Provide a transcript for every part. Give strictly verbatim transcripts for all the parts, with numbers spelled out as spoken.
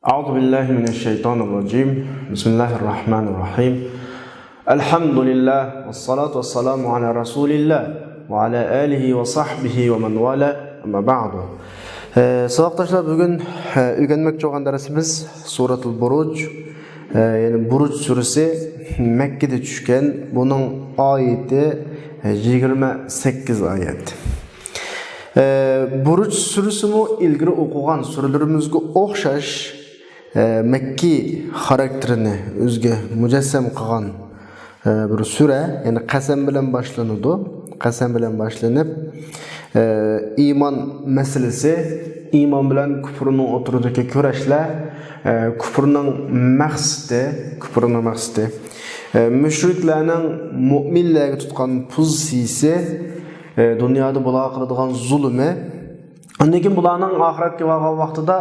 أعوذ بالله من الشيطان الرجيم. بسم الله الرحمن الرحيم. الحمد لله والصلاة والسلام على رسول الله وعلى آله وصحبه ومن والاه. أما بعد. ئە، ساۋاقداشلار، بۈگۈن، ئە، ئۆگەنمەكچى بولغان دەرسىمىز سۇرەتۇل بۇرۇج، ئە، يەنى بۇرۇج سۈرىسى، مەككىدە چۈشكەن، بۇنىڭ ئايىتى، ئە، يىگىرمە سەككىز ئايەت. ئە، بۇرۇج سۈرىسىمۇ ئىلگىرى ئوقۇغان سۈرىلىرىمىزگە ئوخشاش، ئە، مەككىي خاراكتېرىنى ئۆزىگە مۇجەسسەم قىلغان، ئە، بىر سۈرە، يەنى قەسەم بىلەن باشلىنىدۇ. قەسەم بىلەن باشلىنىپ، ئە، ئىمان مەسىلىسى، ئىمان بىلەن كۇپۇرنىڭ ئوتتۇرىدىكى كۈرەشلەر، ئە، كۇپۇرنىڭ مەقسىتى، كۇپۇرنىڭ مەقسىتى، ئە، مۇشرىكلارنىڭ مۇئمىنلەرگە تۇتقان پوزىتسىيىسى، ئە، دۇنيادا بۇلارغا قىلىدىغان زۇلۇمى، ئاندىن كېيىن بۇلارنىڭ ئاخىرەتكە بارغان ۋاقتىدا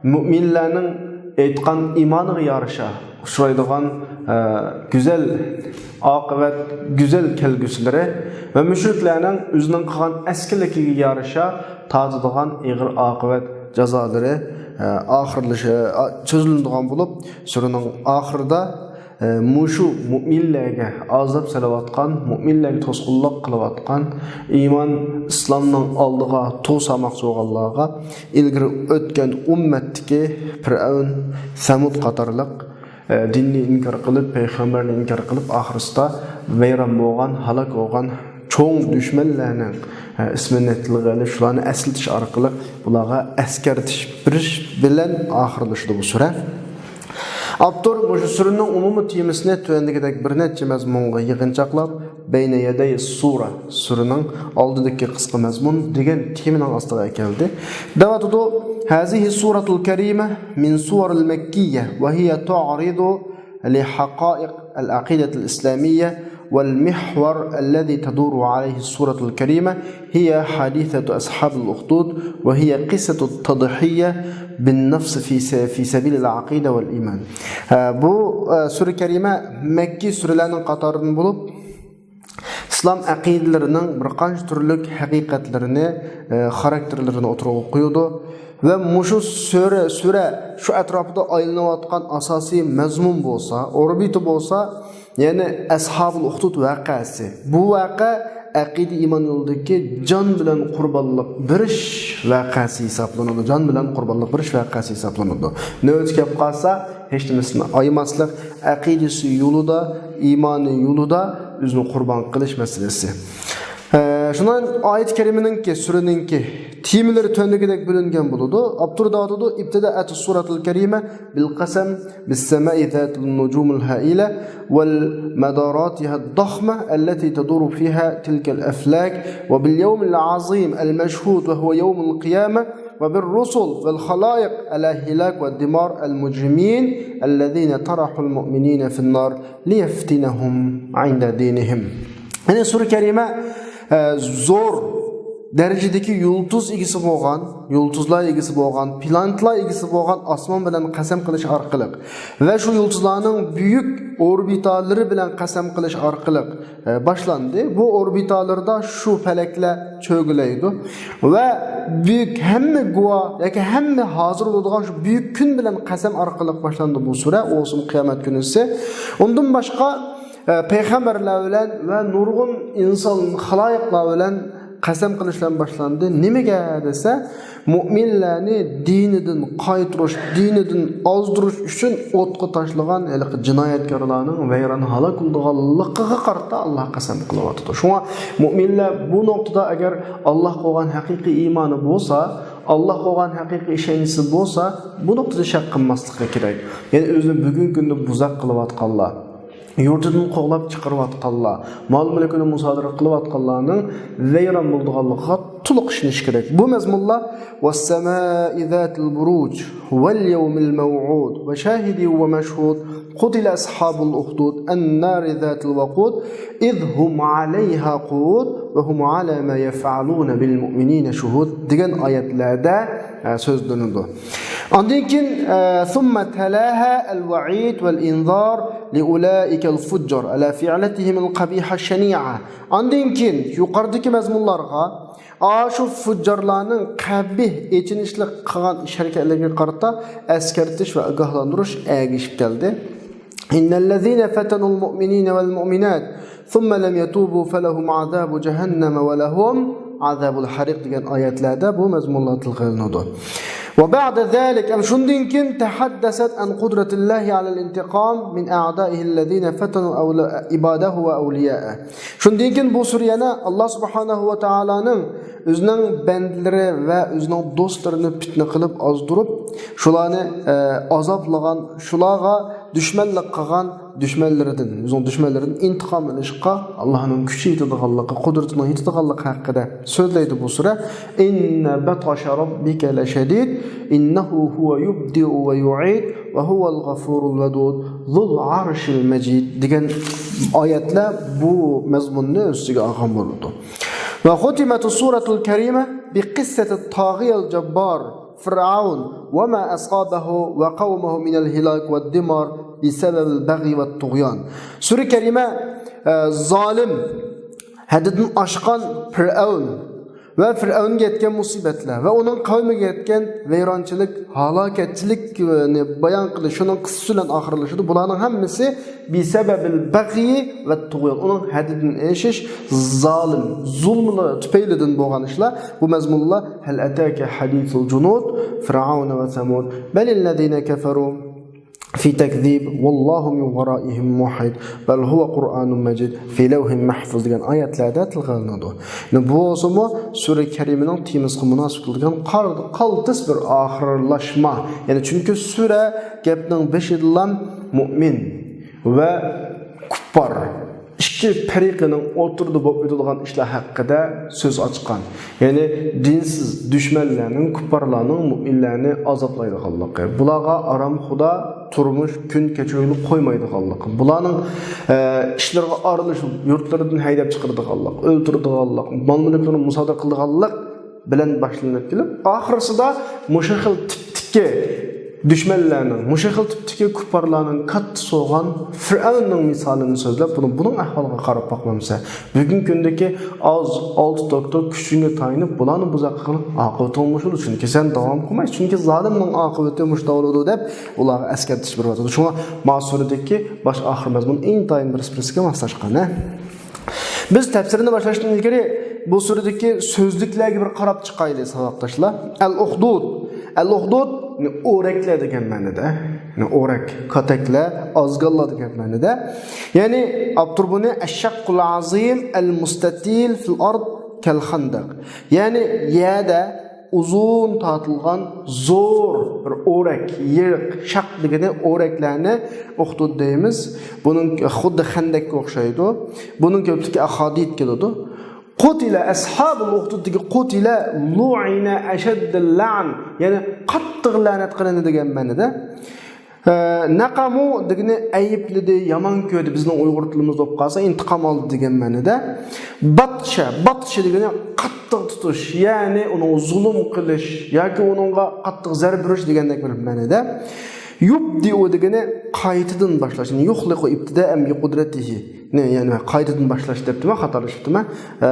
مۇئمىنلارنىڭ ئېيتقان ئىمانىغا يارىشا ئۇچرايدىغان، ئە، گۈزەل ئاقىۋەت، گۈزەل كەلگۈسىلىرى ۋە مۇشرىكلارنىڭ ئۆزىنىڭ قىلغان ئەسكىلىكىگە يارىشا تارتىدىغان ئېغىر ئاقىۋەت جازالىرى، ئە، ئاخىرلىشى، ئا، سۆزلىنىدىغان بولۇپ، سۈرىنىڭ ئاخىرىدا ئە، مۇشۇ مۇئمىنلەرگە ئازاب سېلىۋاتقان، مۇئمىنلەرگە توسقۇنلۇق قىلىۋاتقان، ئىمان، ئىسلامنىڭ ئالدىغا توسالماقچى بولغانلارغا ئىلگىرى ئۆتكەن ئۈممەتتىكى پىرئەۋن، سەمۇد قاتارلىق، ئە، دىننى ئىنكار قىلىپ، پەيغەمبەرنى ئىنكار قىلىپ، ئاخىرسىدا ۋەيران بولغان، ھالاك بولغان چوڭ دۈشمەنلەرنىڭ، ئە، ئىسمىنى تىلغا ئېلىپ، شۇلارنى ئەسلىتىش ئارقىلىق بۇلارغا ئەسكەرتىش بېرىش بىلەن ئاخىرلىشىدۇ بۇ سۈرە. ئاپتور مۇشۇ سۈرىنىڭ ئومۇمىي تېمىسىنى تۆۋەندىكىدەك بىر نەچچە مەزمۇنغا يىغىنچاقلاپ، بەينە يەدەي سۇرە، سۈرىنىڭ ئالدىدىكى قىسقا مەزمۇن دېگەن تېمىنىڭ ئاستىغا ئەكەلدى. دەۋاتىدۇ، هذه السورة الكريمة من سور المكية، وهي تعرض لحقائق العقيدة الإسلامية، والمحور الذي تدور عليه السورة الكريمة هي حادثة أصحاب الأخدود، وهي قصة التضحية بالنفس في س-، في سبيل العقيدة والإيمان. ئە، بۇ، ئە، سۈرە كەرىمە مەككىي سۈرىلەرنىڭ قاتارىدىن بولۇپ، ئىسلام ئەقىدىلىرىنىڭ بىر قانچە تۈرلۈك ھەقىقەتلىرىنى، ئە، خاراكتېرلىرىنى ئوتتۇرىغا قويىدۇ. ۋە مۇشۇ سۈرە، سۈرە شۇ ئەتراپىدا ئايلىنىۋاتقان ئاساسىي مەزمۇن بولسا، ئوربىتا بولسا، يەنى ئەسھابۇل ئۇخدۇد ۋەقەسى. بۇ ۋەقە ئەقىدە ئىمان يولىدىكى جان بىلەن قۇربانلىق بېرىش ۋەقەسى ھېسابلىنىدۇ. جان بىلەن قۇربانلىق بېرىش ۋەقەسى ھېسابلىنىدۇ. نۆۋىتى كەپ قالسا، ھېچنېمىسىنى ئايىماسلىق، ئەقىدىسى يولىدا، ئىمانى يولىدا ئۆزىنى قۇربان قىلىش مەسىلىسى. ئە، شۇنىڭ ئايەت كەرىمىنىڭكى، سۈرىنىڭكى تېمىلىرى تۆۋەندىكىدەك بۆلۈنگەن بولىدۇ. ئاپتور دەۋاتىدۇ، ابتدأت السورة الكريمة بالقسم بالسماء ذات النجوم الهائلة والمداراتها الضخمة التي تدور فيها تلك الأفلاك، وباليوم العظيم المشهود وهو يوم القيامة، وبالرسل والخلائق على هلاك ودمار المجرمين الذين طرحوا المؤمنين في النار ليفتنهم عن دينهم. يەنى سۈرە كەرىمە، ئە، زور دەرىجىدىكى يۇلتۇز ئىگىسى بولغان، يۇلتۇزلار ئىگىسى بولغان، پلانېتلار ئىگىسى بولغان ئاسمان بىلەن قەسەم قىلىش ئارقىلىق ۋە شۇ يۇلتۇزلارنىڭ بۈيۈك ئوربىتالىرى بىلەن قەسەم قىلىش ئارقىلىق، ئە، باشلاندى. بۇ ئوربىتالىرىدا شۇ پەلەكلەر چۆگىلەيدۇ ۋە بۈيۈك ھەممە گۇۋاھ ياكى ھەممە ھازىر بولىدىغان شۇ بۈيۈك كۈن بىلەن قەسەم ئارقىلىق باشلاندى بۇ سۈرە، ئۇ بولسىمۇ قىيامەت كۈنىسى. ئۇندىن باشقا، ئە، پەيغەمبەرلەر بىلەن ۋە نۇرغۇن ئىنسان خالايىقلار بىلەن قەسەم قىلىش بىلەن باشلاندى. نېمىگە دېسە، مۇئمىنلەرنى دىنىدىن قايتۇرۇش، دىنىدىن ئازدۇرۇش ئۈچۈن ئوتقا تاشلىغان ھېلىقى جىنايەتكارلارنىڭ ۋەيران ھالاك بولىدىغانلىقىغا قارىتا ئاللا قەسەم قىلىۋاتىدۇ. شۇڭا مۇئمىنلەر بۇ نۇقتىدا ئەگەر ئاللا قويغان ھەقىقىي ئىمانى بولسا، ئاللا قويغان ھەقىقىي ئىشەنچىسى بولسا، بۇ نۇقتىدا شەك قىلماسلىقى كېرەك. يەنى ئۆزىنى بۈگۈنكى كۈندە بۇزاق قىلىۋاتقانلار، يۇرتىدىن قوغلاپ چىقىرىۋاتقانلار، مال-مۈلكىنى مۇسادىرە قىلىۋاتقانلارنىڭ ۋەيران بولىدىغانلىقىغا تولۇق ئىشىنىش كېرەك. بۇ مەزمۇنلار، والسماء ذات البروج واليوم الموعود وشاهد ومشهود، قتل أصحاب الأخدود النار ذات الوقود إذ هم عليها قعود وهم على ما يفعلون بالمؤمنين شهود دېگەن ئايەتلەردە ئە، سۆزلىنىدۇ. ئاندىن كېيىن، ئە، ثم تلاها الوعيد والإنذار لأولئك الفجار على فعلتهم القبيحة الشنيعة. ئاندىن كېيىن يۇقىرىدىكى مەزمۇنلارغا، ئاشۇ فۇججارلارنىڭ قەبىھ، ئېچىنىشلىق قىلغان ئىش-ھەرىكەتلىرىگە قارىتا ئەسكەرتىش ۋە ئاگاھلاندۇرۇش ئەگىشىپ كەلدى. إن الذين فتنوا المؤمنين والمؤمنات ثم لم يتوبوا فلهم عذاب جهنم ولهم عذاب الحريق دېگەن ئايەتلەردە بۇ مەزمۇنلار تىلغا ئېلىنىدۇ. وبعد ذلك، ئەم شۇندىن كېيىن، تحدثت عن قدرة الله على الانتقام من أعدائه الذين فتنوا أول-، عباده وأولياءه. شۇندىن كېيىن بۇ سۈرە يەنە ئاللا سۇبھانەھۇ ۋە تائالانىڭ ئۆزىنىڭ بەندىلىرى ۋە ئۆزىنىڭ دوستلىرىنى پىتنە قىلىپ ئازدۇرۇپ، شۇلارنى، ئە، ئازابلىغان، شۇلارغا دۈشمەنلىك قىلغان دۈشمەنلىرىدىن، ئۆزىنىڭ دۈشمەنلىرىدىن ئىنتىقام ئېلىشقا ئاللانىڭ كۈچى يېتىدىغانلىقى، قۇدرىتىنىڭ يېتىدىغانلىقى ھەققىدە سۆزلەيدۇ بۇ سۈرە. إن بطش ربك لشديد إنه هو يبدئ ويعيد وهو الغفور الودود ذو العرش المجيد دېگەن ئايەتلەر بۇ مەزمۇننى ئۆز ئىچىگە ئالغان بولىدۇ. وختمت السورة الكريمة بقصة الطاغية الجبار فرعون وما أصابه وقومه من الهلاك والدمار بسبب البغي والطغيان. سۈرە كەرىمە، ئە، زالىم، ھەددىدىن ئاشقان پىرئەۋن ۋە پىرئەۋنگە يەتكەن مۇسىبەتلەر ۋە ئۇنىڭ قەۋمىگە يەتكەن ۋەيرانچىلىك، ھالاكەتچىلىكنى بايان قىلىش، شۇنىڭ قىسسىسى بىلەن ئاخىرلىشىدۇ. بۇلارنىڭ ھەممىسى بسبب البغي والطغيان، ئۇنىڭ ھەددىدىن ئېشىش، زالىم، زۇلمى تۈپەيلىدىن بولغان ئىشلار. بۇ مەزمۇنلار هل أتاك حديث الجنود فرعون وثمود بل الذين كفروا في تكذيب والله من ورائهم محيط بل هو قرآن مجيد في لوح محفوظ دېگەن ئايەتلەردە تىلغا ئېلىنىدۇ. يەنى بۇ بولسىمۇ سۈرە كەرىمىنىڭ تېمىسىغا مۇناسىپ كېلىدىغان قار-، قالتىس بىر ئاخىرلاشما. يەنى چۈنكى سۈرە گەپنىڭ بېشىدىلا مۇئمىن ۋە كۇپپار ئىككى پەرىقىنىڭ ئوتتۇرىدا بولۇپ ئۆتىدىغان ئىشلار ھەققىدە سۆز ئاچقان. يەنى دىنسىز دۈشمەنلەرنىڭ، كۇپپارلارنىڭ مۇئمىنلەرنى ئازابلايدىغانلىقى، بۇلارغا ئارامخۇدا تۇرمۇش، كۈن كەچۈرگىلى قويمايدىغانلىقى، بۇلارنىڭ، ئە، ئىشلىرىغا ئارىلىشىپ، يۇرتلىرىدىن ھەيدەپ چىقىرىدىغانلىق، ئۆلتۈرىدىغانلىق، مال-مۈلۈكلىرىنى مۇسادىرە قىلىدىغانلىق بىلەن باشلىنىپ كېلىپ، ئاخىرسىدا مۇشۇ خىل تىپتىكى دۈشمەنلەرنىڭ، مۇشۇ خىل تىپتىكى كۇپپارلارنىڭ كاتتىسى بولغان فىرئەۋننىڭ مىسالىنى سۆزلەپ، بۇنىڭ، بۇنىڭ ئەھۋالىغا قاراپ باقمامسەن؟ بۈگۈنكى كۈندىكى ئاز، ئالتە توك-توك كۈچۈڭگە تايىنىپ، بۇلارنى بۇزاق قىلىپ، ئاقىۋىتىڭ مۇشۇ، چۈنكى سەن داۋام قىلمايسەن، چۈنكى زالىمنىڭ ئاقىۋىتى مۇشۇنداق بولىدۇ دەپ، ئۇلارغا ئەسكەرتىش بېرىۋاتىدۇ. شۇڭا ما سۈرىدىكى باش ئاخىر مەزمۇن ئىنتايىن بىرسى-بىرسىگە ماسلاشقان، ھە؟ بىز تەپسىرنى باشلاشتىن ئىلگىرى بۇ سۈرىدىكى سۆزلۈكلەرگە بىر قاراپ چىقايلى، ساۋاقداشلار. ئەل ئۇخدۇد. ئەل ئۇخدۇد، يەنى ئورەكلەر دېگەن مەنىدە. يەنى ئورەك، كاتەكلەر، ئازگاللار دېگەن مەنىدە. يەنى ئاپتور بۇنى ئەششەققۇل ئازىم ئەل مۇستەتىل فىل ئارد كەل خەندەق. يەنى يەردە ئۇزۇن تارتىلغان زور بىر ئورەك، يىرىق، شاق دېگىنى ئورەكلەرنى ئۇخدۇد دەيمىز. بۇنىڭ خۇددى خەندەككە ئوخشايدۇ. بۇنىڭ كۆپلۈكى ئەخادىد كېلىدۇ. قۇتىلە ئەسھابۇل ئۇخدۇد دېگەن قۇتىلە لۇئىنە ئەشەددىل لەئن، يەنى قاتتىق لەنەت قىلىندى دېگەن مەنىدە. ئە، نەقەمۇ دېگىنى ئەيىبلىدى، يامان كۆردى، بىزنىڭ ئۇيغۇر تىلىمىزدا بولۇپ قالسا ئىنتىقام ئالدى دېگەن مەنىدە. باتشە، باتشە دېگىنى قاتتىق تۇتۇش، يەنى ئۇنىڭغا زۇلۇم قىلىش ياكى ئۇنىڭغا قاتتىق زەربە بېرىش دېگەندەك بىر مەنىدە. يۇبدىئۇ دېگىنى قايتىدىن باشلاش، يەنى يۇخلىقۇ ئىبتىدائەن بىقۇدرەتىھى. نى، يەنى قايتىدىن باشلاش دەپتىمەن، خاتالىشىپتىمەن. ئە،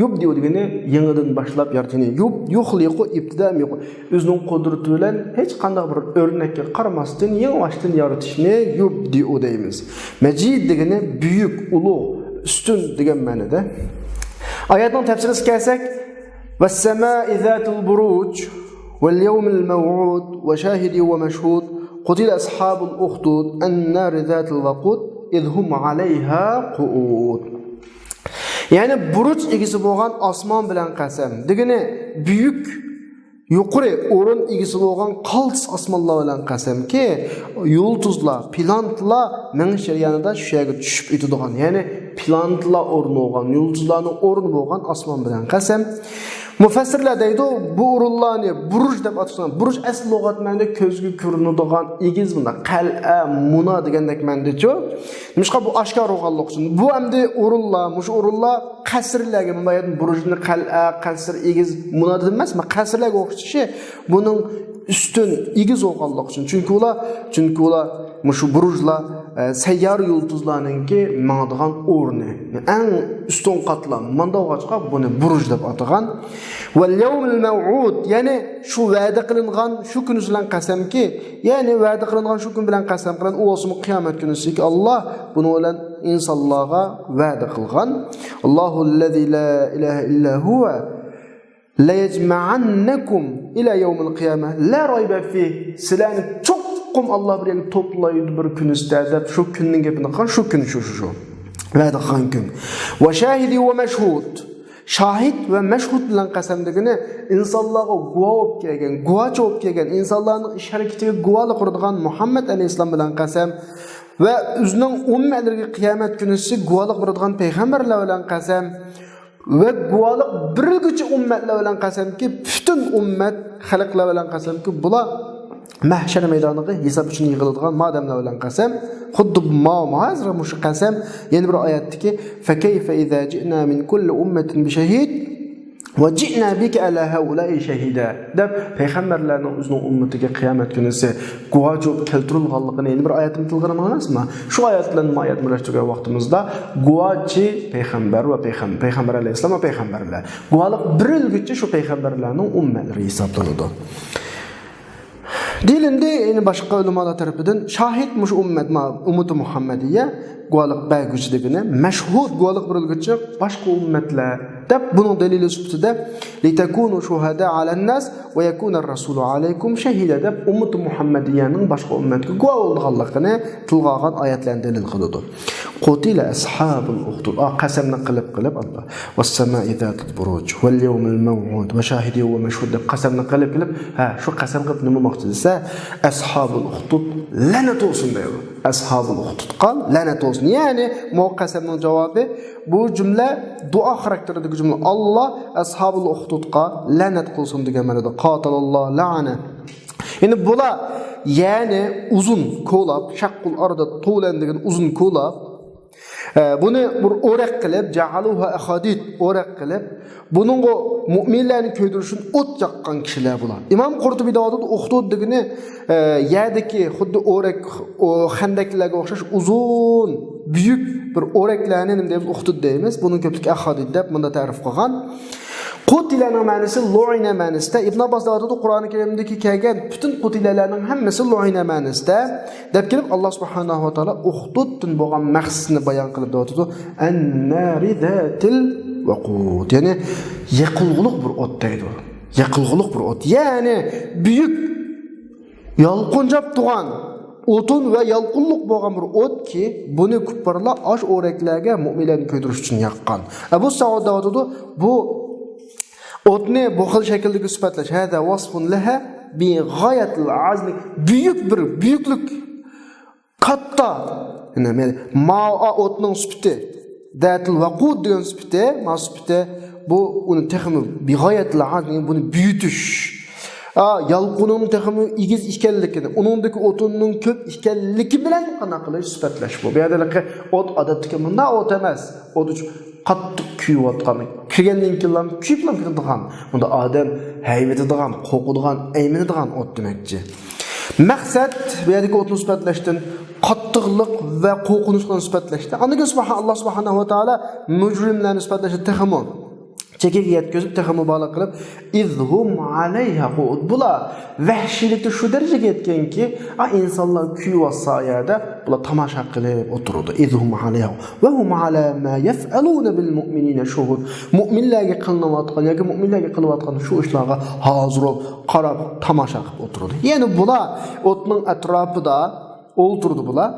يۇبدىئۇ دېگىنى يېڭىدىن باشلاپ يارىتىش. يەنى يۇب-، يۇخلىقۇ ئىبتىدائەن بىقۇ-، ئۆزىنىڭ قۇدرىتى بىلەن ھېچقانداق بىر ئۆرنەككە قارىماستىن يېڭىباشتىن يارىتىشنى يۇبدىئۇ دەيمىز. مەجىد دېگىنى بۈيۈك، ئۇلۇغ، ئۈستۈن دېگەن مەنىدە. ئايەتنىڭ تەپسىرىگە كەلسەك، والسماء ذات البروج واليوم الموعود وشاهد ومشهود قتل أصحاب الأخدود النار ذات الوقود إذ هم عليها قعود. يەنى بۇرۇج ئىگىسى بولغان ئاسمان بىلەن قەسەم دېگىنى بۈيۈك، يۇقىرى ئورۇن ئىگىسى بولغان قالتىس ئاسمانلار بىلەن قەسەمكى، يۇلتۇزلار، پلانېتىلار مېڭىش جەريانىدا شۇ يەرگە چۈشۈپ ئۆتىدىغان، يەنى پلانېتىلار ئورنى بولغان، يۇلتۇزلارنىڭ ئورنى بولغان ئاسمان بىلەن قەسەم. مۇفەسسىرلەر دەيدۇ، بۇ ئورۇنلارنى بۇرۇج دەپ ئاتىسىڭ، بۇرۇج ئەسلى لۇغەت مەنىدە كۆزگە كۆرۈنىدىغان ئېگىز، مۇنداق قەلئە، مۇنا دېگەندەك مەنىدىچۇ. نېمىشقا؟ بۇ ئاشكارا بولغانلىقى ئۈچۈن. بۇ ئەمدى ئورۇنلار، مۇشۇ ئورۇنلار قەسىرلەرگە، مۇنداق بۇرۇجنى قەلئە، قەسىر، ئېگىز، مۇنا دېدىم ئەمەس، قەسىرلەرگە ئوخشىشى بۇنىڭ ئۈستۈن، ئېگىز بولغانلىقى ئۈچۈن. چۈنكى ئۇلار، چۈنكى ئۇلار مۇشۇ بۇرۇجلار، ئە، سەييارە يۇلتۇزلارنىڭكى ماڭىدىغان ئورنى. ئەڭ ئۈستۈن قاتلام. ماندا بولغاچقا بۇنى بۇرۇج دەپ ئاتىغان. ۋەل يەۋمىل مەۋئۇد، يەنى شۇ ۋەدە قىلىنغان شۇ كۈنى بىلەن قەسەمكى، يەنى ۋەدە قىلىنغان شۇ كۈن بىلەن قەسەم قىلىن، ئۇ بولسىمۇ قىيامەت كۈنىسىكى، ئاللا بۇنىڭ بىلەن ئىنسانلارغا ۋەدە قىلغان. ئاللاھۇللەزى لا ئىلاھە ئىللا ھۇۋە لەيەجمەئەننەكۇم ئىلە يەۋمىل قىيامە لا رەيبە فىھ. سىلەرنى چوقۇم ئاللا بىر يەرگە توپلايدۇ بىر كۈنىسىدە دەپ، شۇ كۈننىڭ گېپىنى قىلغان، شۇ كۈن شۇ، شۇ، شۇ. ۋەدە قىلغان كۈن. ۋە شاھىدى ۋە مەشھۇد. شاھىد ۋە مەشھۇد بىلەن قەسەم دېگىنى ئىنسانلارغا گۇۋاھ بولۇپ كەلگەن، گۇۋاھچى بولۇپ كەلگەن، ئىنسانلارنىڭ ئىش ھەرىكىتىگە گۇۋاھلىق ئۇرىدىغان مۇھەممەد ئەلەيھىسسالام بىلەن قەسەم. ۋە ئۆزىنىڭ ئۈممەتلىرىگە قىيامەت كۈنىسى گۇۋاھلىق بېرىدىغان پەيغەمبەرلەر بىلەن قەسەم. ۋە گۇۋاھلىق بېرىلگۈچى ئۈممەتلەر بىلەن قەسەمكى، پۈتۈن ئۈممەت، خەلقلەر بىلەن قەسەمكى، بۇلار مەھشەر مەيدانىغا ھېساب ئۈچۈن يىغىلىدىغان مۇ ئادەملەر بىلەن قەسەم. خۇددى ماۋۇ، ھازىر مۇشۇ قەسەم يەنە بىر ئايەتتىكى، فەكەيفە ئىزا جىئنا مىن كۇللى ئۈممەتىن بىشەھىد ۋە جىئنا بىكە ئەلا ھەئۇلائى شەھىدە دەپ، پەيغەمبەرلەرنىڭ ئۆزىنىڭ ئۈممىتىگە قىيامەت كۈنىسى گۇۋاھچى بولۇپ كەلتۈرۈلغانلىقىنى يەنە بىر ئايەتتىن تىلغا ئېلىنغان ئەمەسمۇ؟ شۇ ئايەت بىلەن ما ئايەت بىرلەشتۈرگەن ۋاقتىمىزدا گۇۋاھچى پەيغەمبەر ۋە پەيغەم-، پەيغەمبەر ئەلەيھىسسالام ۋە پەيغەمبەرلەر. گۇۋاھلىق بېرىلگۈچى شۇ پەيغەمبەرلەرنىڭ ئۈممەتلىرى ھېسابلىنىدۇ. دېيىلىندى، يەنى باشقا ئۆلىمالار تەرىپىدىن شاھىد مۇشۇ ئۈممەت، ما-، ئۈممىتى مۇھەممەدىيە گۇۋاھلىق بەرگۈچى دېگىنى، مەشھۇد گۇۋاھلىق بېرىلگۈچى باشقا ئۈممەتلەر دەپ بۇنىڭ دەلىلى سۈپىتىدە لىتەكۇنۇ شۇھەداء ئەلەنناس ۋە يەكۇنەر رەسۇلۇ ئەلەيكۇم شەھىدە دەپ ئۈممىتى مۇھەممەدىيەنىڭ باشقا ئۈممەتكە گۇۋاھ بولىدىغانلىقىنى تىلغا ئالغان ئايەتلەرنى دەلىل قىلىدۇ. قۇتىلە ئەسھابۇل ئۇخدۇد. ئا، قەسەمنى قىلىپ قىلىپ ئاللا. ۋەسسەمائى زاتىل بۇرۇج. ۋەل يەۋمىل مەۋئۇد. ۋە شاھىدى ۋە مەشھۇد دەپ قەسەمنى قىلىپ قىلىپ، ھە، شۇ قەسەم قىلىپ نېمە دېمەكچى دېسە، ئەسھابۇل ئۇخدۇد لەنەت بولسۇن دەيدۇ. ئەسھابۇل ئۇخدۇدقا لەنەت بولسۇن. يەنى، مۇ قەسەمنىڭ جاۋابى، بۇ جۈملە دۇئا خاراكتېرىدىكى جۈملە. ئاللا ئەسھابۇل ئۇخدۇدقا لەنەت قىلسۇن دېگەن مەنىدە. قاتالاللا لەئەنە. يەنى بۇلار، يەنى ئۇزۇن كولاپ، شەققۇل ئارىدا توۋلەن دېگەن ئۇزۇن كولاپ، ئە، بۇنى بىر ئورەك قىلىپ، جەئەلۇھا ئەخادىد، ئورەك قىلىپ، بۇنىڭغا مۇئمىنلەرنى كۆيدۈرۈش ئۈچۈن ئوت ياققان كىشىلەر بۇلار. ئىمام قۇرتۇبى دەۋاتىدۇ، ئۇخدۇد دېگىنى، ئە، يەردىكى خۇددى ئورەك، ئو، خەندەكلەرگە ئوخشاش ئۇزۇن، بۈيۈك بىر ئورەكلەرنى نېمە دەيمىز، ئۇخدۇد دەيمىز. بۇنىڭ كۆپلۈكى ئەخادىد دەپ مۇندا تەرىپ قىلغان. قۇتىلەنىڭ مەنىسى لۇئىنە مەنىسىدە. ئىبن ئابباس دەۋاتىدۇ، قۇرئانى كەرىمدىكى كەلگەن پۈتۈن قۇتىلەلەرنىڭ ھەممىسى لۇئىنە مەنىسىدە دەپ كېلىپ، ئاللا سۇبھانەھۇ ۋە تائالا ئۇخدۇدتىن بولغان مەقسىتىنى بايان قىلىپ دەۋاتىدۇ. ئەننارى زاتىل ۋەقۇد. يەنى يېقىلغۇلۇق بىر ئوت دەيدۇ. يېقىلغۇلۇق بىر ئوت. يەنى بۈيۈك يالقۇنجاپ تۇرغان ئوتۇن ۋە يالقۇنلۇق بولغان بىر ئوتكى، بۇنى كۇپپارلار ئاش ئورەكلەرگە مۇئمىنلارنى كۆيدۈرۈش ئۈچۈن ياققان. ئەبۇ سەئۇد دەۋاتىدۇ، بۇ ئوتنى بۇ خىل شەكىلدىكى سۈپەتلەش. ھەزا ۋەسفۇن لەھا بىغايەتىل ئەزمى. بۈيۈك بىر، بۈيۈكلۈك، كاتتا. يەنى، ماۋۇ ئوتنىڭ سۈپىتى. زاتىل ۋەقۇد دېگەن سۈپىتى، ما سۈپىتى، بۇ ئۇنى تېخىمۇ بىغايەتىل ئەزمى، بۇنى بۈيۈتۈش. ئا، يالقۇنىنىڭ تېخىمۇ ئېگىز ئىكەنلىكىنى، ئۇنىڭدىكى ئوتۇننىڭ كۆپ ئىكەنلىكى بىلەن قانداق قىلىش سۈپەتلەش بۇ. بۇ يەردىكى ئوت ئادەتتىكى مۇنداق ئوت ئەمەس. ئوت قاتتىق كۆيۈۋاتقان، كىرگەندىن كېيىنلا كۆيۈپلا كېتىدىغان، بۇندا ئادەم ھەيۋىتىدىغان، قورقىدىغان، ئەيمىنىدىغان ئوت دېمەكچى. مەقسەت بۇ يەردىكى ئوتنى سۈپەتلەشتىن قاتتىقلىق ۋە قورقۇنچلۇقنى سۈپەتلەشتە. ئاندىن كېيىن سۇبھان-، ئاللا سۇبھانەھۇ ۋە تائالا مۇجرىملارنى سۈپەتلەشتە تېخىمۇ چېكىگە يەتكۈزۈپ، تېخىمۇ مۇبالىغە قىلىپ، ئىز ھۇم ئەلەيھا قۇئۇد. بۇلار ۋەھشىيلىكتە شۇ دەرىجىگە يەتكەنكى، ئا، ئىنسانلار كۆيۈۋاتسا ئۇ يەردە، بۇلار تاماشا قىلىپ ئولتۇرىدۇ. ئىز ھۇم ئەلەيھا ۋە ھۇم ئەلا ما يەفئەلۇنە بىل مۇئمىنىنە شۇھۇد. مۇئمىنلەرگە قىلىنىۋاتقان ياكى مۇئمىنلەرگە قىلىۋاتقان شۇ ئىشلارغا ھازىر بولۇپ، قاراپ، تاماشا قىلىپ ئولتۇرىدۇ. يەنى بۇلار ئوتنىڭ ئەتراپىدا ئولتۇرىدۇ بۇلار.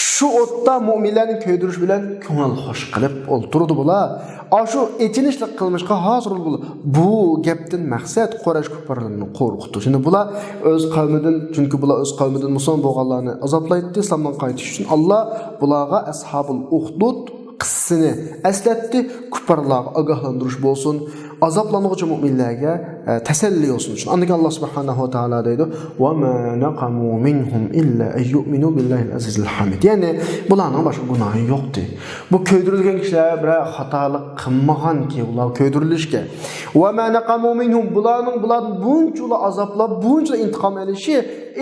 شۇ ئوتتا مۇئمىنلەرنى كۆيدۈرۈش بىلەن كۆڭۈل خوش قىلىپ ئولتۇرىدۇ بۇلار. ئاشۇ ئېچىنىشلىق قىلمىشقا ھازىر بۇلار. بۇ گەپتىن مەقسەت قۇرەيش كۇپپارلىرىنى قورقۇتۇش. يەنى بۇلار ئۆز قەۋمىدىن، چۈنكى بۇلار ئۆز قەۋمىدىن مۇسۇلمان بولغانلارنى ئازابلايتتى، ئىسلامدىن قايتىش ئۈچۈن. ئاللا بۇلارغا ئەسھابۇل ئۇخدۇد قىس-، سىنى ئەسلەتتى، كۇپپارلارغا ئاگاھلاندۇرۇش بولسۇن، ئازابلانغۇچى مۆمىنلەرگە، ئە، تەسەللى بولسۇن ئۈچۈن. ئاندىن كېيىن ئاللا سۇبھانەھۇ ۋە تائالا دەيدۇ، «وما نقموا منهم إلا أن يؤمنوا بالله العزيز الحميد.» يەنى بۇلارنىڭ باشقا گۇناھى يوقتى. بۇ كۆيدۈرۈلگەن كىشىلەر بىرەر خاتالىق قىلمىغانكى، ئۇلار كۆيدۈرۈلۈشكە. «وما نقموا منهم»، بۇلارنىڭ، بۇلاردىن بۇنچىلا ئازابلاپ، بۇنچىلا ئىنتىقام ئېلىشى،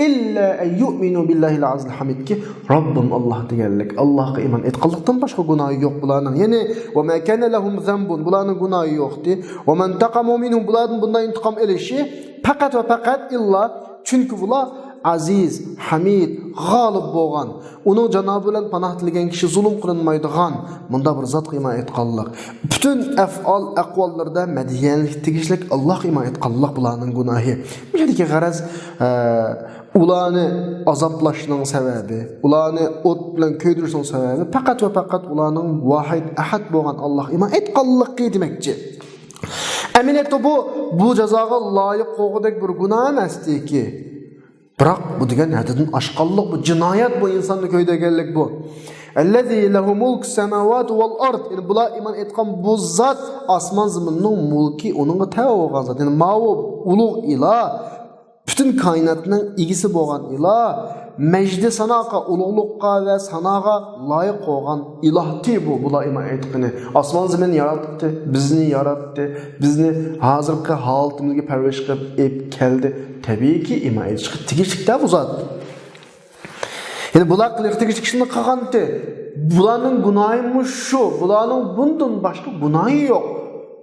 «إلا أن يؤمنوا بالله العزيز الحميد»كى، رەببىم ئاللا دېگەنلىك، ئاللاغا ئىمان ئېيتقانلىقتىن باشقا گۇناھى يوق بۇلارنىڭ. يەنى، «وما كان لهم ذنب»، بۇلارنىڭ گۇناھى يوقتى. «وما انتقموا منهم»، بۇلاردىن بۇنداق ئىنتىقام ئېلىشى پەقەت ۋە پەقەت ئىللا، چۈنكى بۇلار ئەزىز، ھەمىد، غالىب بولغان، ئۇنىڭ جانابى بىلەن پاناھ تىلىگەن كىشى زۇلۇم قىلىنمايدىغان مۇنداق بىر زاتقا ئىمان ئېيتقانلىق. پۈتۈن ئەفئال، ئەقۋاللىرىدا مەدھىيەلىك تېگىشلىك ئاللاغا ئىمان ئېيتقانلىق بۇلارنىڭ گۇناھى. بۇ يەردىكى غەرەز، ئە، ئۇلارنى ئازابلاشنىڭ سەۋەبى، ئۇلارنى ئوت بىلەن كۆيدۈرۈشنىڭ سەۋەبى پەقەت ۋە پەقەت ئۇلارنىڭ ۋاھىد ئەھەد بولغان ئاللاغا ئىمان ئېيتقانلىقى دېمەكچى. ئەمەلىيەتتە بۇ، بۇ جازاغا لايىق بولغۇدەك بىر گۇناھ ئەمەستىكى. بىراق بۇ دېگەن ھەددىدىن ئاشقانلىق، بۇ جىنايەت، بۇ ئىنساننى كۆيدۈرگەنلىك بۇ. الذي له ملك السماوات والأرض. يەنى بۇلار ئىمان ئېيتقان بۇ زات ئاسمان زېمىننىڭ مۇلكى، ئۇنىڭغا تەۋە بولغان زات. يەنى ماۋۇ ئۇلۇغ ئىلاھ، پۈتۈن كائىناتنىڭ ئىگىسى بولغان ئىلاھ، مەجدى ساناغا، ئۇلۇغلۇققا ۋە ساناغا لايىق بولغان ئىلاھتى بۇ، بۇلار ئىمان ئېيتقىنى. ئاسمان زېمىننى ياراتتى، بىزنى ياراتتى، بىزنى ھازىرقى ھالىتىمىزگە پەرۋىش قىلىپ ئېلىپ كەلدى. تەبىئىيكى، ئىمان ئېيتىشقا تېگىشلىك-دە بۇ زات. يەنى بۇلار قىلىشقا تېگىشلىك ئىشنى قىلغانتى. بۇلارنىڭ گۇناھى مۇشۇ، بۇلارنىڭ بۇندىن باشقا گۇناھى يوق.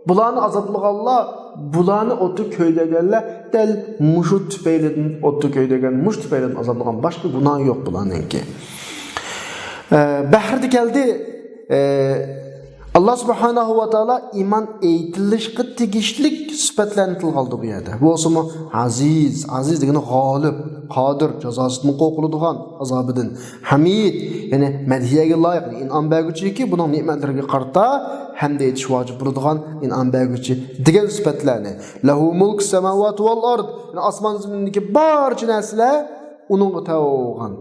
بۇلارنى ئازابلىغانلار، بۇلارنى ئوتتا كۆيدۈرگەنلەر دەل مۇشۇ تۈپەيلىدىن، ئوتتا كۆيدۈرگەن مۇشۇ تۈپەيلىدىن ئازابلىغان، باشقا گۇناھى يوق بۇلارنىڭكى. ئە، بەھرىدە كەلدى، ئە، ئاللا سۇبھانەھۇ ۋە تائالا ئىمان ئېيتىلىشقا تېگىشلىك سۈپەتلەرنى تىلغا ئالدى بۇ يەردە. بۇ بولسىمۇ ئەزىز، ئەزىز دېگىنى غالىب، قادىر، جازاسىدىن قورقۇلىدىغان، ئازابىدىن. ھەمىد، يەنى مەدھىيەگە لايىق، ئىنئام بەرگۈچىكى، بۇنىڭ نېمەتلىرىگە قارىتا ھەمدە ئېيتىش ۋاجىپ بولىدىغان ئىنئام بەرگۈچى دېگەن سۈپەتلەرنى. لەھۇ مۇلكۇ سەماۋاتى ۋەل ئارد، يەنى ئاسمان زېمىندىكى بارچە نەرسىلەر ئۇنىڭغا تەۋە بولغان.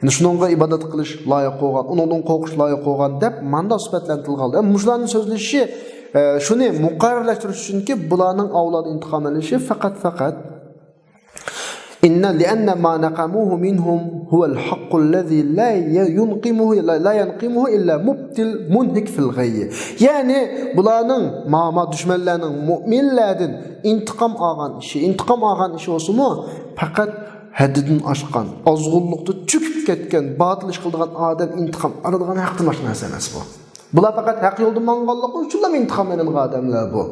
يەنى شۇنىڭغا ئىبادەت قىلىش لايىق بولغان، ئۇنىڭدىن قورقۇش لايىق بولغان دەپ مانداق سۈپەتلەرنى تىلغا ئالدى. ئەمما مۇشۇلارنى سۆزلىشى، ئە، شۇنى مۇقەررەرلەشتۈرۈش ئۈچۈنكى، بۇلارنىڭ ئاۋۇلاردا ئىنتىقام ئېلىشى پەقەت، پەقەت. إن، لأن ما نقموه منهم هو الحق الذي لا ينقمه، لا، لا ينقمه إلا مبطل منهك في الغي. يەنى بۇلارنىڭ، ما، ما دۈشمەنلەرنىڭ مۆمىنلەردىن ئىنتىقام ئالغان ئىشى، ئىنتىقام ئالغان ئىشى بولسىمۇ، پەقەت ھەددىدىن ئاشقان، ئازغۇنلۇقتا چۆكۈپ كەتكەن، باتىل ئىش قىلىدىغان ئادەم ئىنتىقام ئالىدىغان ھەقتىن باشقا نەرسە ئەمەس بۇ. بۇلار پەقەت ھەق يولدا ماڭغانلىقى ئۈچۈنلا ئىنتىقام ئېلىنغان ئادەملەر بۇ.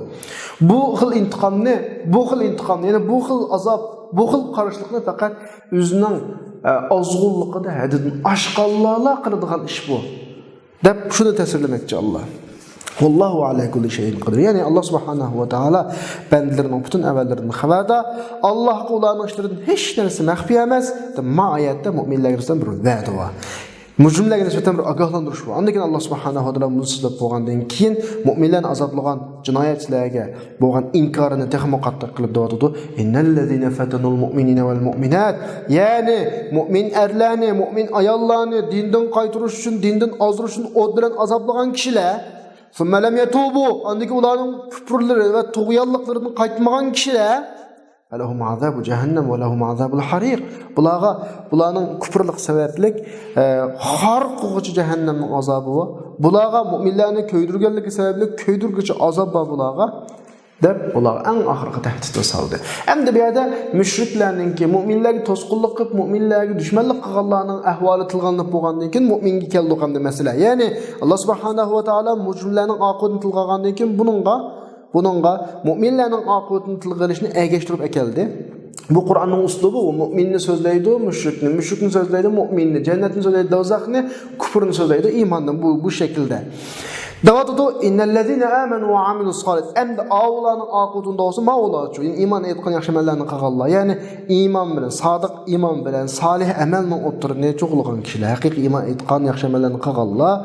بۇ خىل ئىنتىقامنى، بۇ خىل ئىنتىقامنى، يەنى بۇ خىل ئازاب، بۇ خىل قارشىلىقنى پەقەت ئۆزىنىڭ، ئە، ئازغۇنلۇقىدا ھەددىدىن ئاشقانلارلا قىلىدىغان ئىش بۇ، دەپ شۇنى تەسۋىرلىمەكچى ئاللا. ۋاللاھۇ ئەلا كۇللى شەيئىن قەدىر. يەنى ئاللا سۇبھانەھۇ ۋە تائالا بەندىلىرىنىڭ پۈتۈن ئەمەللىرىدىن خەۋەردار. ئاللاغا ئۇلارنىڭ ئىشلىرىدىن ھېچ نەرسە مەخپىي ئەمەس. ما ئايەتتە مۆمىنلەرگە نىسبەتەن بىر ۋەدە بار. مۇجرىملارغا نىسبەتەن بىر ئاگاھلاندۇرۇش بار. ئاندىن كېيىن ئاللا سۇبھانەھۇ ۋە تائالا بۇنى سۆزلەپ بولغاندىن كېيىن، مۆمىنلەرنى ئازابلىغان جىنايەتچىلەرگە بولغان ئىنكارىنى تېخىمۇ قاتتىق قىلىپ دەۋاتىدۇ. إن الذين فتنوا المؤمنين والمؤمنات. يەنى مۆمىن ئەرلەرنى، مۆمىن ئاياللارنى دىندىن قايتۇرۇش ئۈچۈن، دىندىن ئازدۇرۇش ئۈچۈن ئوت بىلەن ئازابلىغان كىشىلەر، ثم لم يتوبوا، ئاندىن كېيىن ئۇلارنىڭ كۇپۇرلىرى ۋە تۇغيانلىقلىرىدىن قايتمىغان كىشىلەر، فلهم عذاب جهنم ولهم عذاب الحريق. بۇلارغا، بۇلارنىڭ كۇپۇرلۇق سەۋەبلىك، ئە، خار قىلغۇچى جەھەننەمنىڭ ئازابى بار. بۇلارغا، مۆمىنلەرنى كۆيدۈرگەنلىكى سەۋەبلىك كۆيدۈرگۈچى ئازاب بار بۇلارغا، دەپ ئۇلارغا ئەڭ ئاخىرقى تەھدىتنى سالدى. ئەمدى بۇ يەردە مۇشرىكلەرنىڭكى، مۆمىنلەرگە توسقۇنلۇق قىلىپ، مۆمىنلەرگە دۈشمەنلىك قىلغانلارنىڭ ئەھۋالى تىلغا ئېلىنىپ بولغاندىن كېيىن، مۆمىنگە كەلدۇق ئەمدى مەسىلە. يەنى، ئاللا سۇبھانەھۇ ۋە تائالا مۇجرىملارنىڭ ئاقىۋىتىنى تىلغا ئالغاندىن كېيىن، بۇنىڭغا بۇنىڭغا مۆمىنلەرنىڭ ئاقىۋىتىنى تىلغا ئېلىشنى ئەگەشتۈرۈپ ئەكەلدى. بۇ قۇرئاننىڭ ئۇسلۇبى، ئۇ مۆمىننى سۆزلەيدۇ، مۇشرىكنى، مۇشرىكنى سۆزلەيدۇ، مۆمىننى، جەننەتنى سۆزلەيدۇ، دوزاخنى، كۇپۇرنى سۆزلەيدۇ، ئىماننى بۇ، بۇ شەكىلدە. دەۋاتىدۇ، إن الذين آمنوا وعملوا الصالحات. ئەمدى ئاۋۇلارنىڭ ئاقىۋىتىنى دەۋاتسا، ماۋۇلارچۇ، يەنى ئىمان ئېيتقان ياخشى ئەمەللەرنى قىلغانلار، يەنى ئىمان بىلەن، سادىق ئىمان بىلەن، سالىھ ئەمەلنىڭ ئوتتۇرىنى چۇغۇلىغان كىشىلەر، ھەقىقىي ئىمان ئېيتقان، ياخشى ئەمەللەرنى قىلغانلار،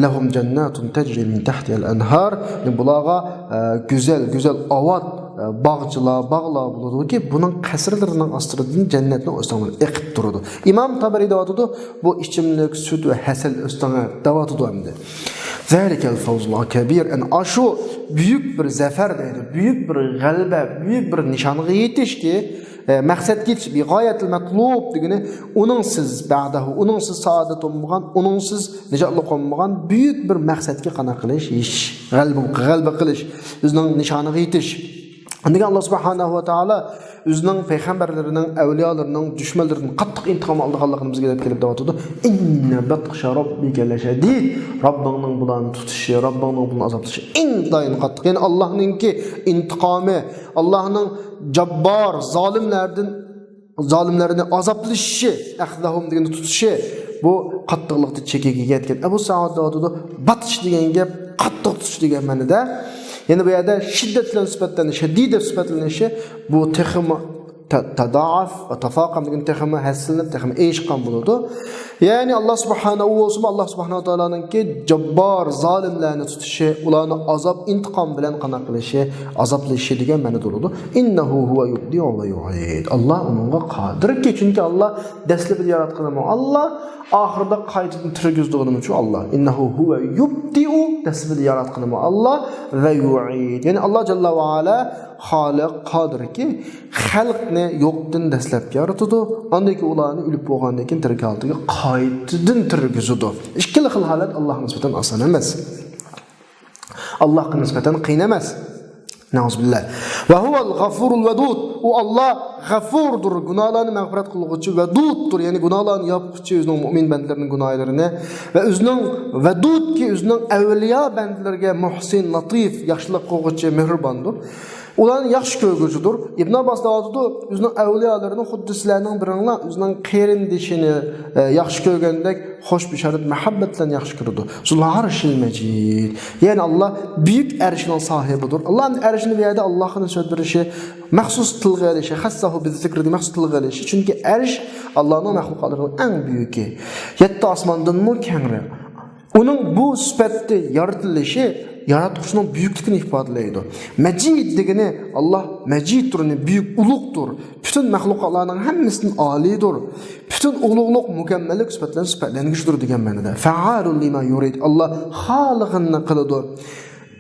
لهم جنات تجري من تحتها الأنهار، بۇلارغا، ئە، گۈزەل، گۈزەل ئاۋات، ئە، باغچىلار، باغلار بولىدۇكى، بۇنىڭ قەسىرلىرىنىڭ ئاستىدىن جەننەتنىڭ ئۆستەڭلىرى ئېقىپ تۇرىدۇ. ئىمام تەبەرى دەۋاتىدۇ، بۇ ئىچىملىك سۈت ۋە ھەسەل ئۆستىڭى دەۋاتىدۇ ئەمدى. ذلك الفوز الكبير. ئەنە ئاشۇ بۈيۈك بىر زەپەر دەيدۇ، بۈيۈك بىر غەلىبە، بۈيۈك بىر نىشانغا يېتىشكى، ئە، مەقسەتكە يېتىش، بىغايەتىل مەتلۇب دېگىنى، ئۇنىڭسىز بەدەھۇ، ئۇنىڭسىز سائادەت بولمىغان، ئۇنىڭسىز نىجاتلىق بولمىغان بۈيۈك بىر مەقسەتكە قانداق قىلىش، يېتىش، غەلىبە، غەلىبە قىلىش، ئۆزىنىڭ نىشانىغا يېتىش. ئاندىن كېيىن ئاللا سۇبھانەھۇ ۋە تائالا ئۆزىنىڭ پەيغەمبەرلىرىنىڭ، ئەۋلىيالىرىنىڭ دۈشمەنلىرىدىن قاتتىق ئىنتىقام ئالىدىغانلىقىنى بىزگە دەپ كېلىپ دەۋاتىدۇ. إن بطش ربك لشديد. رەببىڭنىڭ بۇلارنى تۇتۇشى، رەببىڭنىڭ بۇلارنى ئازابلىشى ئىنتايىن قاتتىق. يەنى ئاللانىڭكى ئىنتىقامى، ئاللانىڭ جاببار، زالىملاردىن، زالىملارنى ئازابلىشى، أخذهم دېگەندە تۇتۇشى، بۇ قاتتىقلىقتا چېكىگە يەتكەن. ئەبۇ سەئىد دەۋاتىدۇ، باتىش دېگەن گەپ قاتتىق تۇتۇش دېگەن مەنىدە. يەنە بۇ يەردە شىددەت بىلەن سۈپەتلەندى، شەدىد دەپ سۈپەتلىنىشى، بۇ تېخىمۇ تا-، تاداف ۋە تافاقام دېگەن تېخىمۇ ھەسسىلىنىپ، تېخىمۇ ئېشىققان بولىدۇ. يەنى ئاللا سۇبھانەھۇ بولسىمۇ، ئاللا سۇبھانەھۇ تائالانىڭكى جاببار زالىملارنى تۇتۇشى، ئۇلارنى ئازاب، ئىنتىقام بىلەن قانداق قىلىشى، ئازابلىشى دېگەن مەنىدە بولىدۇ. إنه هو يبدئ ويعيد. ئاللا ئۇنىڭغا قادىركى، چۈنكى ئاللا دەسلىپىدە ياراتقىنىمۇ ئاللا، ئاخىرىدا قايتىدىن تىرگۈزىدىغىنىمۇچۇ ئاللا. إنه هو يبدئ، دەسلىپىدە ياراتقىنىمۇ ئاللا، ۋە يعيد. يەنى ئاللا جەللە ۋە ئالا خالىق، قادىركى، خەلقنى يوقتىن دەسلەپ يارىتىدۇ، ئاندىن كېيىن ئۇلارنى ئۆلۈپ بولغاندىن كېيىن تىرىك ھالىتىگە قايتىدىن تىرگۈزىدۇ. ئىككىلا خىل ھالەت ئاللاغا نىسبەتەن ئاسان ئەمەس. ئاللاغا نىسبەتەن قىيىن ئەمەس. نەئۇزۇبىللا. ۋە ھۇۋەل غەفۇرۇل ۋەدۇد. ئۇ ئاللا غەفۇردۇر، گۇناھلارنى مەغپىرەت قىلغۇچى، ۋەدۇدتۇر، يەنى گۇناھلارنى ياپقۇچى، ئۆزىنىڭ مۇئمىن بەندىلىرىنىڭ گۇناھلىرىنى، ۋە ئۆزىنىڭ ۋەدۇدكى، ئۆزىنىڭ ئەۋلىيا بەندىلىرىگە مۇھسىن، لەتىف، ياخشىلىق قىلغۇچى، مېھرىباندۇر. ئۇلارنى ياخشى كۆرگۈچىدۇر. ئىبن ئابباس دەۋاتىدۇ، ئۆزىنىڭ ئەۋلىيالىرىنى خۇددى سىلەرنىڭ بىرىڭلار ئۆزىنىڭ قېرىندىشىنى، ئە، ياخشى كۆرگەندەك، خوش بېشارەت، مۇھەببەت بىلەن ياخشى كۆرىدۇ. زۇل ئەرشىل مەجىد. يەنى ئاللا بۈيۈك ئەرشنىڭ ساھىبىدۇر. ئاللانىڭ ئەرشىنى بۇ يەردە ئاللاغا نىسبەت بېرىشى، مەخسۇس تىلغا ئېلىشى، خەسسەھۇ بىززىكرى دېگەن مەخسۇس تىلغا ئېلىشى. چۈنكى ئەرش ئاللانىڭ مەخلۇقاتلىرىنىڭ ئەڭ بۈيۈكى. يەتتە ئاسماندىنمۇ كەڭرى. ئۇنىڭ بۇ سۈپەتتە يارىتىلىشى ياراتقۇچىنىڭ بۈيۈكلۈكىنى ئىپادىلەيدۇ. مەجىد دېگىنى ئاللا مەجىدتۇر، يەنى بۈيۈك، ئۇلۇغدۇر. پۈتۈن مەخلۇقاتلارنىڭ ھەممىسىدىن ئالىيدۇر. پۈتۈن ئۇلۇغلۇق، مۇكەممەللىك سۈپەتلەرنىڭ سۈپەتلەنگۈچىدۇر دېگەن مەنىدە. فەئالۇن لىما يۇرىد. ئاللا خالىغىنىنى قىلىدۇ.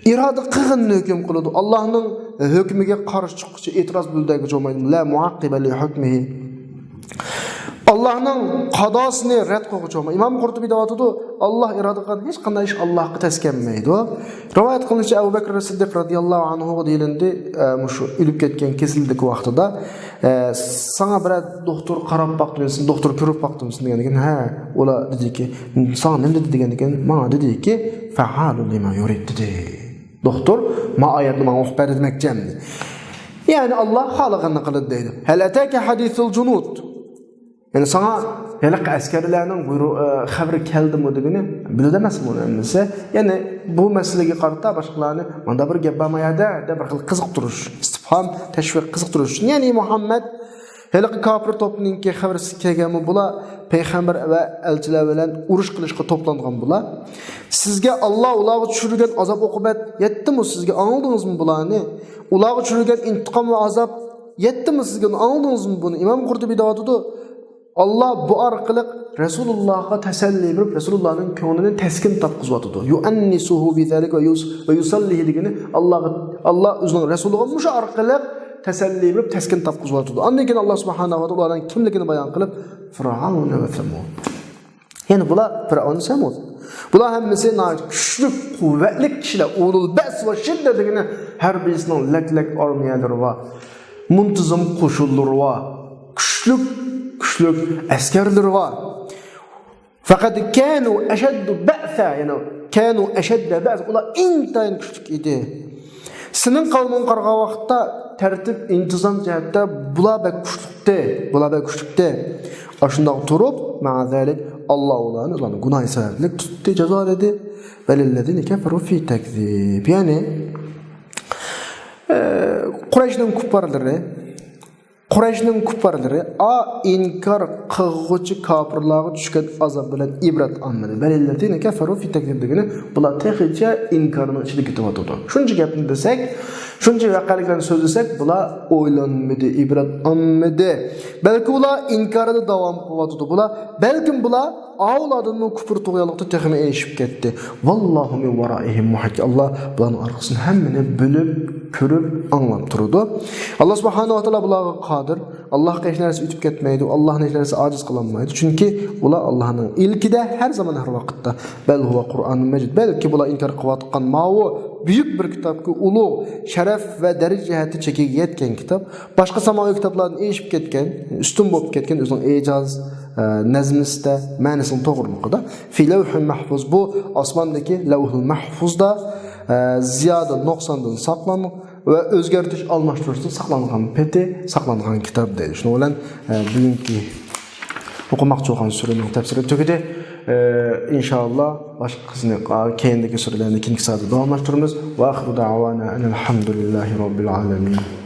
ئىرادە قىلغىنىنى ھۆكۈم قىلىدۇ. ئاللانىڭ ھۆكمىگە قارشى چىققۇچى، ئېتىراز بىلدۈرگۈچى بولمايدۇ. لا مۇئەققىبە لىھۇكمىھى. ئاللانىڭ قازاسىنى رەت قىلغۇچى بولمايدۇ. ئىمام قۇرتۇبى دەۋاتىدۇ، ئاللا ئىرادە قىلغان ھېچقانداق ئىش ئاللاغا تەس كەلمەيدۇ. رىۋايەت قىلىنىشىچە، ئەبۇ بەكرى سىددىق رەزىياللاھۇ ئەنھۇغا دېيىلىندى، ئە، مۇشۇ ئۆلۈپ كەتكەن كېسىلىدىكى ۋاقتىدا، ئە، ساڭا بىرەر دوختۇر قاراپ باقتىمىسۇن، دوختۇر كۆرۈپ باقتىمىسۇن دېگەندىكىن، ھە، ئۇلار دېدىكى، ساڭا نېمە دېدى دېگەندىكىن، ماڭا دېدىكى، فەئالۇن لىما يۇرىد دېدى. دوختۇر، ما ئايەتنى ماڭا ئوقۇپ بەر دېمەكچى ئەمدى. يەنى ئاللا خالىغىنىنى قىلىدۇ دەيدۇ. ھەل ئەتاكە ھەدىسۇل جۇنۇد. يەنى ساڭا ھېلىقى ئەسكەرلەرنىڭ بۇيرۇ-، ئە، خەۋىرى كەلدىمۇ دېگىنى بىلىدۇ ئەمەسمۇ ئۇنى ھەممىسى. يەنى بۇ مەسىلىگە قارىتا باشقىلارنى ماندا بىر گەپ بارمۇ يەردە دەپ بىر خىل قىزىقتۇرۇش، ئىستىپھام، تەشۋىق، قىزىقتۇرۇش ئۈچۈن. يەنى مۇھەممەد، ھېلىقى كاپىر توپنىڭكى خەۋىرى سىزگە كەلگەنمۇ بۇلار پەيغەمبەر ۋە ئەلچىلەر بىلەن ئۇرۇش قىلىشقا توپلانغان بۇلار. سىزگە ئاللا ئۇلارغا چۈشۈرگەن ئازاب ئوقۇبەت يەتتىمۇ؟ سىزگە ئاڭلىدىڭىزمۇ بۇلارنى؟ ئۇلارغا چۈشۈرگەن ئىنتىقام ۋە ئازاب يەتتىمۇ سىزگە؟ ئاڭلىدىڭىزمۇ بۇنى؟ ئىمام قۇرتۇبى دەۋاتىدۇ، ئاللا بۇ ئارقىلىق رەسۇلۇللاغا تەسەللى بېرىپ، رەسۇلۇللانىڭ كۆڭلىنى تەسكىن تاپقۇزۇۋاتىدۇ. يۇئەننىسۇھۇ بىزالىك ۋە يۇس-، ۋە يۇسەللىھى دېگىنى ئاللاغا، ئاللا ئۆزىنىڭ رەسۇلىغا مۇشۇ ئارقىلىق تەسەللى بېرىپ، تەسكىن تاپقۇزۇۋاتىدۇ. ئاندىن كېيىن ئاللا سۇبھانەھۇ ۋە تائالا ئۇلارنىڭ كىملىكىنى بايان قىلىپ، فىرئەۋنە ۋە سەمۇد. يەنى بۇلار فىرئەۋن، سەمۇد. بۇلار ھەممىسى ناھايىتى كۈچلۈك، قۇۋۋەتلىك كىشىلەر. ئۇلۇل بەس ۋە شىددە دېگىنى ھەر بىرسىنىڭ لەك-لەك ئارمىيەلىرى بار. مۇنتىزىم قوشۇنلىرى بار. كۈچلۈك، كۈچلۈك ئەسكەرلىرى بار. فەقەت كانۇ ئەشەددە بەئسا، يەنى كانۇ ئەشەددە بەئسا، ئۇلار ئىنتايىن كۈچلۈك ئىدى. سېنىڭ قەۋمىڭگە قارىغان ۋاقىتتا تەرتىپ، ئىنتىزام جەھەتتە بۇلار بەك كۈچلۈكتى، بۇلار بەك كۈچلۈكتى. ئاشۇنداق تۇرۇپ، مەئەزەلىك، ئاللا ئۇلارنى، ئۇلارنى گۇناھى سەۋەبلىك تۇتتى، جازالىدى. بەلىللەزىنە كەفەرۇ فى تەكزىب. يەنى، ئە، قۇرەيشنىڭ كۇپپارلىرى، قۇرەيشنىڭ كۇپپارلىرى، ئا، ئىنكار قىلغۇچى كاپىرلارغا چۈشكەن ئازاب بىلەن ئىبرەت ئالمىدى. بەلىللەزىنە كەفەرۇ فى تەكزىب دېگىنى، بۇلار تېخىچە ئىنكارنىڭ ئىچىدە كېتىۋاتىدۇ. شۇنچە گەپنى دېسەك، شۇنچە ۋەقەلىكلەرنى سۆزلىسەك، بۇلار ئويلانمىدى، ئىبرەت ئالمىدى. بەلكى ئۇلار ئىنكارىدا داۋام قىلىۋاتىدۇ. بۇلار، بەلكىم بۇلار ئاۋۇلاردىنمۇ كۇپۇر تۇغيانلىقتا تېخىمۇ ئېشىپ كەتتى. ۋاللاھۇ مىن ۋارائىھىم مۇھىت. ئاللا بۇلارنىڭ ئارقىسىدىن ھەممىنى بىلىپ، كۆرۈپ، ئاڭلاپ تۇرىدۇ. ئاللا سۇبھانەھۇ ۋە تائالا بۇلارغا قادىر. ئاللاغا ھېچ نەرسە ئۆتۈپ كەتمەيدۇ. ئاللانى ھېچ نەرسە ئاجىز قىلالمايدۇ. چۈنكى ئۇلار ئاللانىڭ ئىلكىدە ھەر زامان، ھەر ۋاقىتتا. بەل ھۇۋە قۇرئانۇن مەجىد. بەلكى بۇلار ئىنكار قىلىۋاتقان ماۋۇ بۈيۈك بىر كىتابكى، ئۇلۇغ شەرەپ ۋە دەرىجە جەھەتتە چېكىگە يەتكەن كىتاب. باشقا ساماۋىي كىتابلاردىن ئېشىپ كەتكەن، ئۈستۈن بولۇپ كەتكەن، ئۆزىنىڭ ئىجاز، ئە، نەزمىسىدە مەنىسىنىڭ توغرىلىقىدا. في لوح محفوظ، بۇ ئاسماندىكى لەۋھۇل مەھفۇزدا، ئە، زىيادە نۇقساندىن ساقلانغان ۋە ئۆزگەرتىش ئالماشتۇرۇشتىن ساقلانغان پېتى، ساقلانغان كىتاب دەيدۇ. شۇنىڭ بىلەن، ئە، بۈگۈنكى ئوقۇماقچى بولغان سۈرىنىڭ تەپسىرى تۈگىدى. ئە، ئىنشائاللا باشقىسىنى، ئا، كەينىدىكى سۈرىلەرنى كېيىنكى سائەتتە داۋاملاشتۇرىمىز. وآخر دعوانا أن الحمد لله رب العالمين.